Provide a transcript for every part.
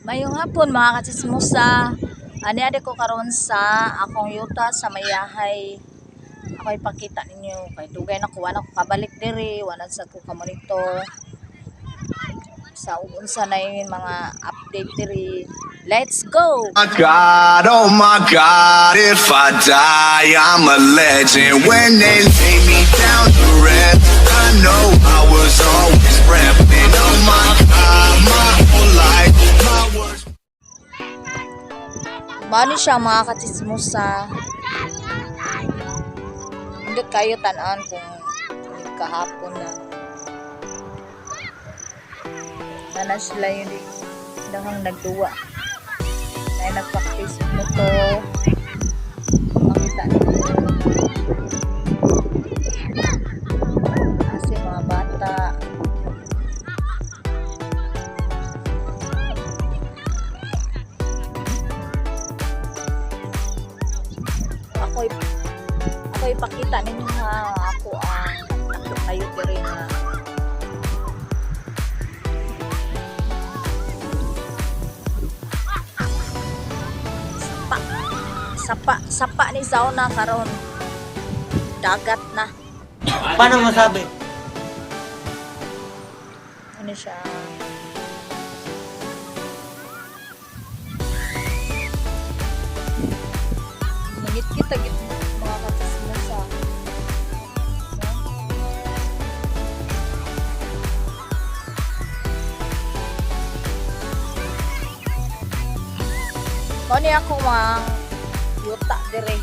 Maayong hapon, mga katsismosa. Ani adi ko karon sa akong yuta sa Mayahay. Ako ipakita ninyo kay dugay na ko wala ko kabalik diri, wala sa ko ka-monitor sa unsa na yung mga update diri. Let's go. My God, oh my God, if I die, I'm a legend. When they lay me down to rest, I know I was always repping. Oh my God, my whole life, my words. Mao ni siya, mga katsismosa. Hindi kayo tan-an kung kahapon na. Sana sila yung dahang nagduwa. Na nagpractice mo to. Makita ninyo. Kasi mga bata. Ako ipakita ninyo ha, ako ang ako kayo diri nga sapa sapa sapa ni sauna karon, dagat na. Paano masabi? Ano siya. Mangit kita git, mga katsismosa, no? Mao ni ako mga yuta dire.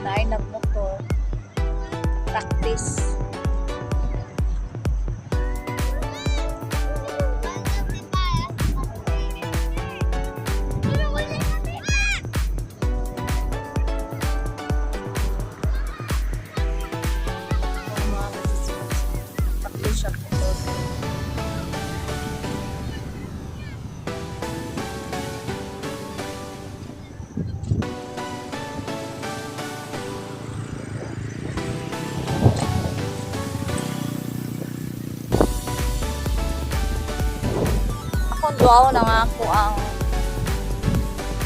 Tayo nagmotor. Practice. Ang mga katsismosa. Practice siya motor. Akong duaw na nga ako ang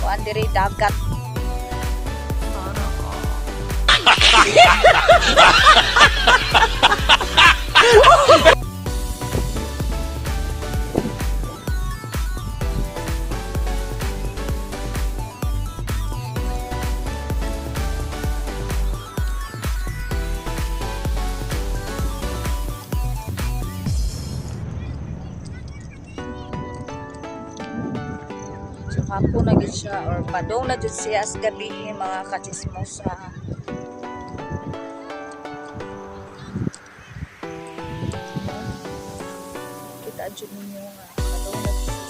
kuan diri, dagat. Sana all. So hapon na gyud siya or padong na jud siya sa gabi, mga katsismosa. Kita jud ninyo nga padong na jud siya.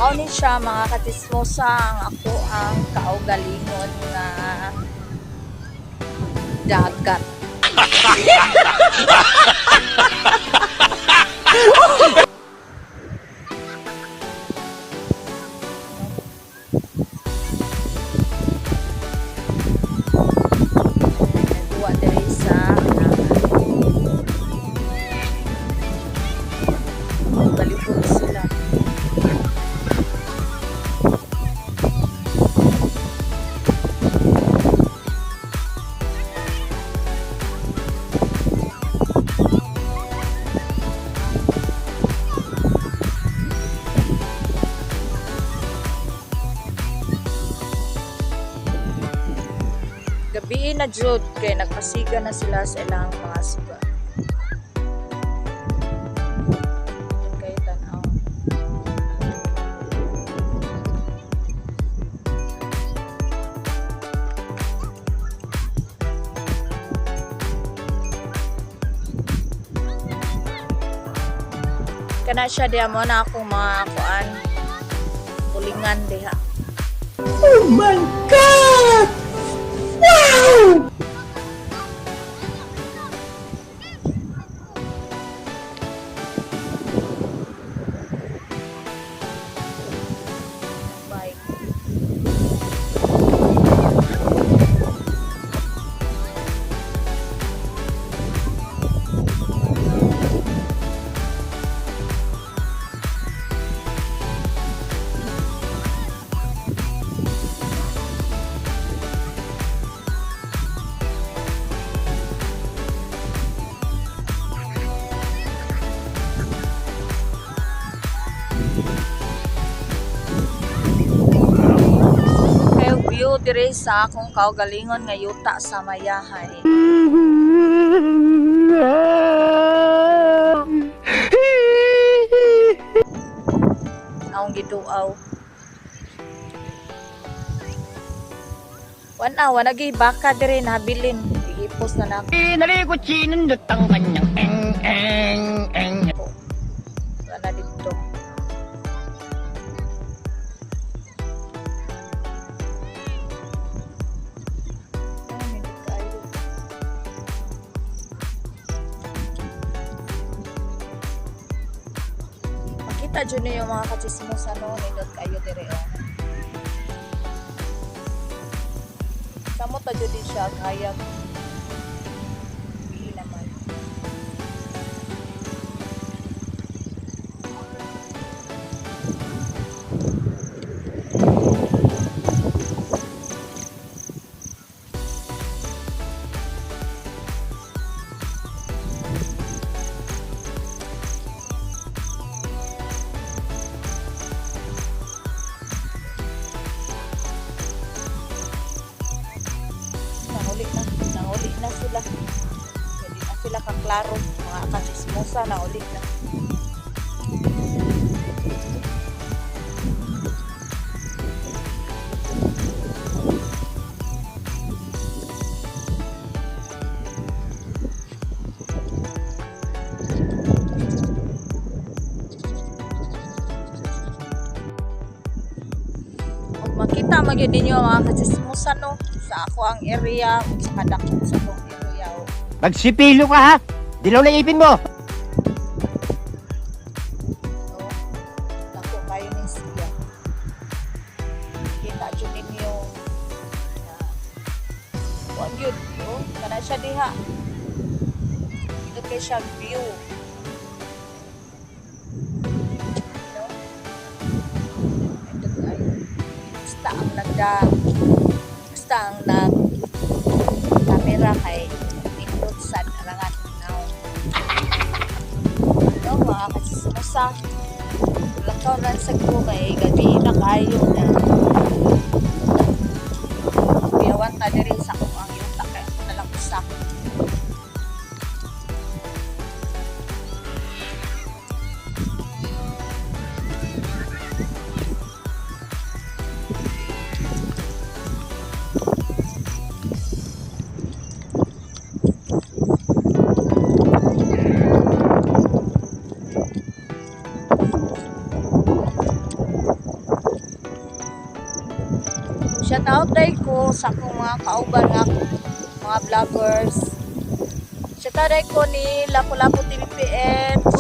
Mao ni siya, mga katsismosa, ang ako ang kaugalingon nga dagat. Nagduwa diri sa dagat. Balibot sila. Gabi na jud kay nagpasiga na sila sa ilang mga suga. Kay tan-aw. Kana siya diha mo na akong mga kuan pulingan diha. Oh my God! Wow! Bike. Kayo view dire sa akong kaugalingon nga yuta sa Mayahay. Akong giduaw. Wana, wana gi baka dire nabilin. Gihipos na nako. Nalikutsinan ang kanyang eng eng eng. Wala dito. Ay, nindot kaayo. Makita dyan niyo yung mga kachismosa no, nindot kayo dire oh. Samot ta jud din siya hayag. Hindi naman. Nanguli na. Nanguli na sila. Hindi na sila kaklaro. Mga kachismosa, nanguli na. Ug makita man gyud ninyo mga kachismosa no sa ako ang area ug sa kadako sa akong area. Oh. Magsipilo ka ha! Dilaw na ipin mo! No? Dako kayo ni siya. Kita jud ninyo na kuan gyud, no? Kana siya diha. Dito kay siya view. No? Ito kayo. Basta ang nagda basta ang nag camera kay pindot sa arangan now. No, mga kasismusa. Lakaw lang sa ko kay gabi na kayo na. Biyawan ta diri sa akong ang yuta kay ako na lang usa. Shout out day ko sa akong mga kauban nga mga vloggers. Shout out day ko ni Lapu-Lapu TV PH,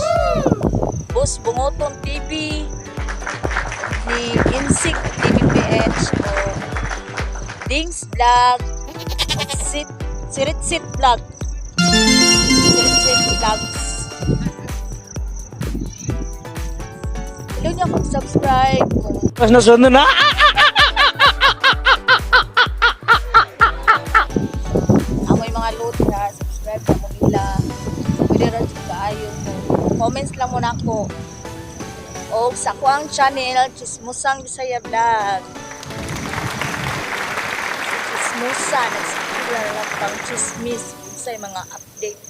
Boss Bungoton TV, ni Insik TV PH, o Dings Vlog, o Sit, Sirit Sit Vlog, Sirit Sit Vlogs. Hello niyo kung subscribe, kung Mas nasunod na! Amoy mga load ha, subscribe na mo nila. Pwede rin sa kaayo mo. Comments lang mo na ako. O sa kuang channel, Chismusang Bisaya Vlog. Chismusa, nagsikila lang pang chismis sa mga update.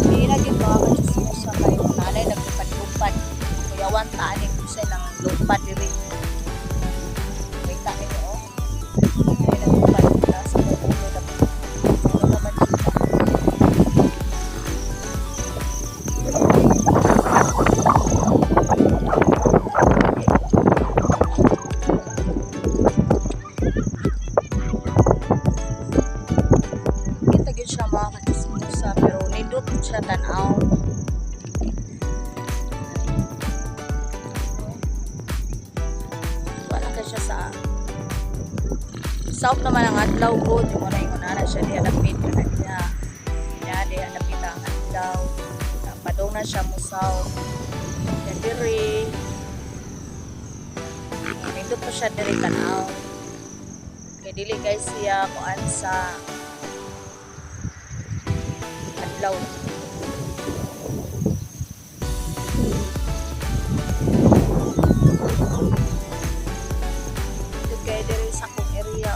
Hindi na gid mga kachismosa kayo. Nanay nagpupad-lupad. Kuyawan taan yung kusay ng lupad diri. siya sa south naman ang adlaw ko. Di mo na ingon ana siya diha dapit kana diha. Diha diha dapit ang adlaw. Padung na siya mo south. Ya diri. Nindot po siya diri tanaw. Kay dili guys siya kuan sa adlaw. Dito kay diri sa akong area.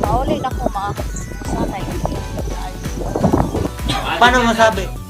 Mauli na ko mga sanay. Paano masabi?